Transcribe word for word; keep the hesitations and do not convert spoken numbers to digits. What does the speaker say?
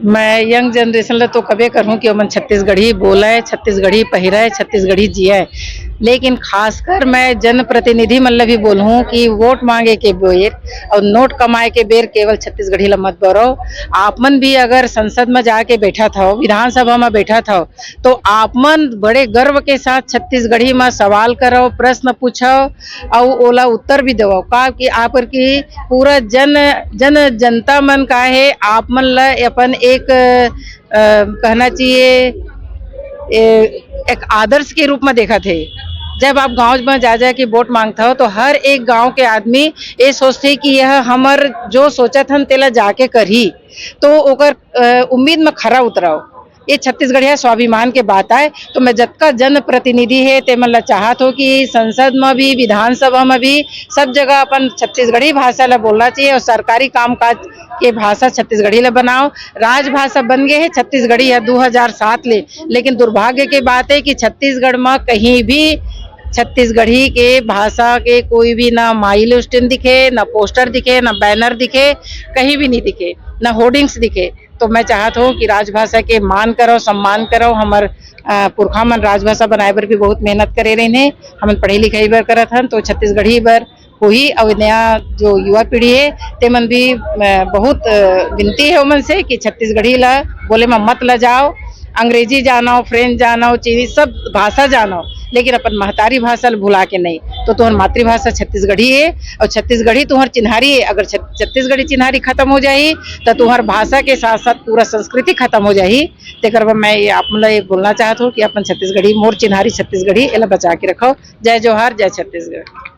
मैं young generation ल तो कबे करहूँ कि ओमन छत्तीसगढ़ी बोलय, छत्तीसगढ़ी पहिरय, छत्तीसगढ़ी जियय, लेकिन खासकर मैं जनप्रतिनिधि मन ल भी बोलहूँ कि वोट मांगे के बेर अउ नोट कमाए के बेर केवल छत्तीसगढ़ी ल मत बरव। आप मन भी अगर संसद म जाके बैठत हव, विधानसभा म बैठत हव, तो आप मन बड़े गर्व के साथ छत्तीसगढ़ी म सवाल करव, प्रश्न पूछव अउ ओला उत्तर भी देवव। का कि आप की पूरा जन, जन जनता मन का हे, आप मन ल अपन एक, अ, कहना चाहिए, ए, एक आदर्श के रूप में देखत हे। जब आप गांव में जा जा के वोट मांगत हो, तो हर एक गांव के आदमी ये सोचथे कि यह हमर जो सोचत हन, तेला जाके करही, तो ओकर, अ, उम्मीद में खरा उतरव। ये छत्तीसगढ़िया स्वाभिमान के बात आय। तो मैं जतका जनप्रतिनिधि हे, ते मन ला चाहत हो कि संसद में भी, विधानसभा में भी, सब जगह अपन छत्तीसगढ़ी भाषा ला बोलना चाहिए और सरकारी कामकाज के भाषा छत्तीसगढ़ी ला बनाओ। राजभाषा बन गए हे छत्तीसगढ़ी ह दू हजार सात ले, लेकिन दुर्भाग्य के बात है कि छत्तीसगढ़ में कहीं भी छत्तीसगढ़ी के भाषा के कोई भी ना माइलस्टोन दिखे, ना पोस्टर दिखे, ना बैनर दिखे, कहीं भी नहीं दिखे, ना होर्डिंग्स दिखे। तो मैं चाहत हूँ कि राजभाषा के मान करो, सम्मान करो। हमर, अ, पुरखा मन राजभाषा बनाए बर भी बहुत मेहनत करे रहिन हे। हमन पढ़ाई लिखाई बर करत हन, तो छत्तीसगढ़ी बर होही। अउ नया जो युवा पीढ़ी हे, ते मन भी, अ, बहुत, अ, विनती हे ओमन से कि छत्तीसगढ़ी ला बोले म मत लजाओ, अंग्रेजी जानव, फ्रेंच जानव, चीनी सब भाषा जानव, लेकिन अपन महतारी भाषा ल भुला के नहीं। तो तुहर मातृभाषा छत्तीसगढ़ी हे, और छत्तीसगढ़ी तुहर चिन्हारी हे। अगर छत-, छत्तीसगढ़ी चिन्हारी खत्म हो जाही, तो तुहर भाषा के साथ साथ पूरा संस्कृति खत्म हो जाही। तेकर बर मैं ये आप मन ल ये बोलना चाहत हूँ कि अपन छत्तीसगढ़ी, मोर चिन्हारी छत्तीसगढ़ी, एला बचा के रखव। जय जोहार, जय छत्तीसगढ़।